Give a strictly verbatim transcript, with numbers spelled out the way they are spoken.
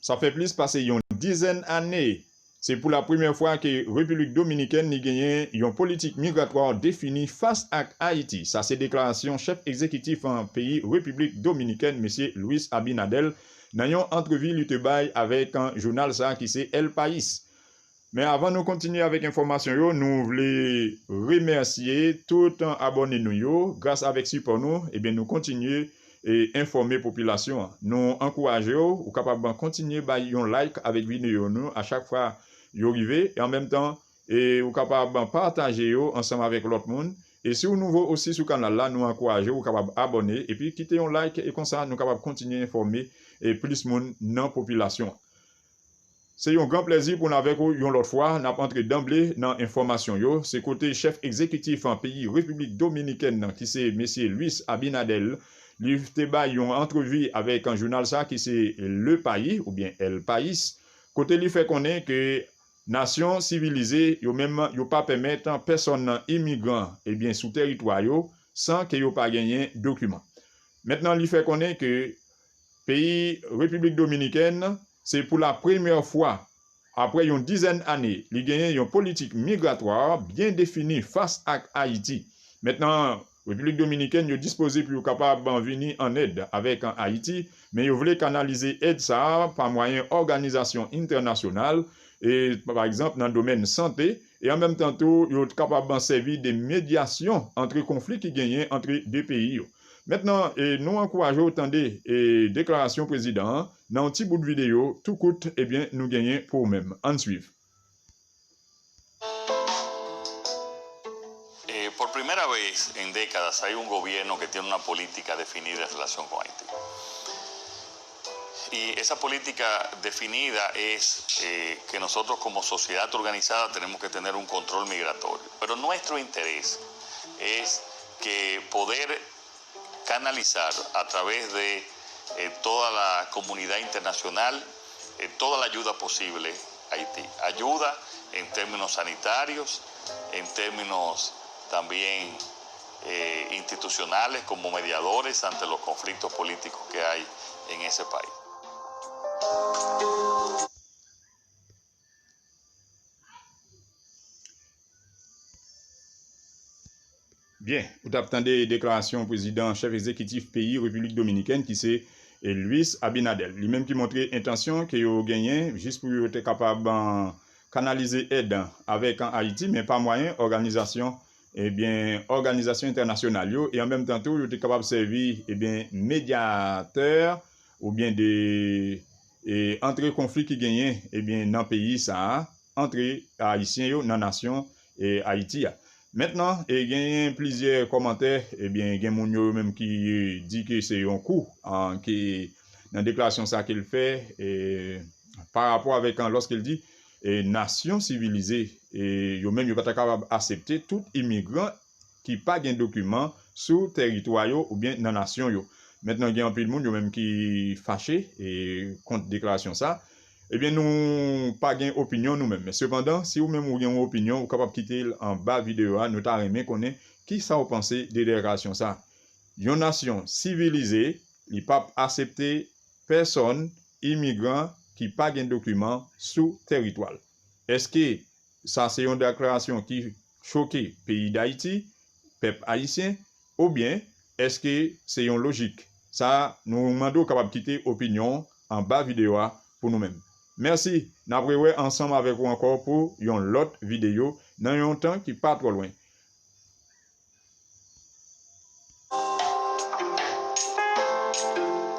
Sa fè plis pase yon dizèn ane, se pou la premyè fwa ke Repiblik Dominikèn li genyen yon politik migratwa defini fas ak Ayiti. Sa se deklarasyon chèf egzekitif an peyi Repiblik Dominikèn, mesye Luis Abinader, nan yon antrevi li te bay avèk jounal sa ki se El País. Men avan nou kontinye avèk enfòmasyon yo, nou vle remèsye tout abòne nou yo. Gras avèk sipò nou, ebyen, nou kontinye e enfòme popilasyon an. Nou ankouraje w, ou kapab kontinye bay yon like avèk videyo nou a chak fwa yo rive, e an menm tan, e ou kapab pataje yo ansanm avèk lòt moun. E si w nouvo osi sou kanal la, nou ankouraje w, ou kapab abòne, epi kite yon like, e konsa nou kapab kontinye enfòme e plis moun nan popilasyon an. Se yon gran plèzi pou n avèk ou yon lòt fwa. N ap antre danble nan enfòmasyon yo. Se kote chèf egzekitif an peyi Repiblik Dominikèn nan, ki se mesye Luis Abinader, li te bay yon antrevi avèk jounal sa ki se Le País oubyen El País, kote li fè konnen ke nasyon sivilize yo menm, yo pa pèmèt pèsonn imigran, ebyen, sou tèritwa yo san ke yo pa genyen dokiman. Mentnan, li fè konnen ke peyi Repiblik Dominikèn, se pou la premyè fwa apre yon dizèn ane, li genyen yon politik migratwa byen defini fas ak Ayiti. Mentnan, Repiblik Dominikèn yo dispoze pou yo kapab vini an èd avèk Ayiti, men yo vle kanalize èd sa a pa mwayen òganizasyon entènasyonal, e, pa egzanp, nan domèn sante, e an menm tan tou, yo kapab sèvi de medyasyon antre konfli ki genyen antre de peyi yo. Mentnan, e, nou ankouraje w tande, e, deklarasyon prezidan an nan yon ti bout videyo, tou kout, ebyen, nou genyen pou ou menm. Ann swiv. Eh, por primera vez en décadas hay un gobierno que tiene una política definida en relación con Haití. Y esa política definida es eh, que nosotros como sociedad organizada tenemos que tener un control migratorio. Pero nuestro interés es que poder canalizar a través de eh, toda la comunidad internacional eh, toda la ayuda posible a Haití. Ayuda en términos sanitarios, en términos también eh, institucionales como mediadores ante los conflictos políticos que hay en ese país. Byen, ou t ap tande deklarasyon prezidan chèf egzekitif peyi Repiblik Dominikèn ki se eh, Luis Abinader. Li menm ki montre entansyon ke yo genyen jis pou yo te kapab kanalize èd avèk Ayiti, men pa mwayen òganizasyon, ebyen, òganizasyon entènasyonal yo, e an menm tan tou, yo te kapab sèvi, ebyen, medyatè oubyen de e, antre konfli ki genyen, ebyen, nan peyi sa a, antre Ayisyen yo nan nasyon e, Ayiti a. Mentnan, e, genyen plizyè kòmantè, ebyen, gen moun yo menm ki di ke se yon kou an, ki, nan deklarasyon sa ke l fè, e, pa rapò avèk an, lòske l di, e, nasyon sivilize, e, yo menm yo pa ta kapab asepte tout imigran ki pa gen dokiman sou tèritwa yo oubyen nan nasyon yo. Mentnan, gen anpil moun yo menm ki fache e, kont deklarasyon sa. Ebyen, nou pa gen opinyon nou menm. Men sepandan, si ou menm ou gen yon opinyon, ou kapab kite l anba videyo a. Nou ta renmen konnen kisa w panse de deklarasyon sa. Yon nasyon sivilize, li p ap asepte pèsonn, imigran, ki pa gen dokiman sou tèritwa l. Èske sa se yon deklarasyon ki choke peyi Dayiti, pèp ayisyen, oubyen èske se yon lojik? Sa a, nou mande w kapab kite opinyon w anba videyo a pou nou menm. Mèsi, n ap rewè ansanm avèk ou ankò pou yon lòt videyo nan yon tan ki pa twò lwen.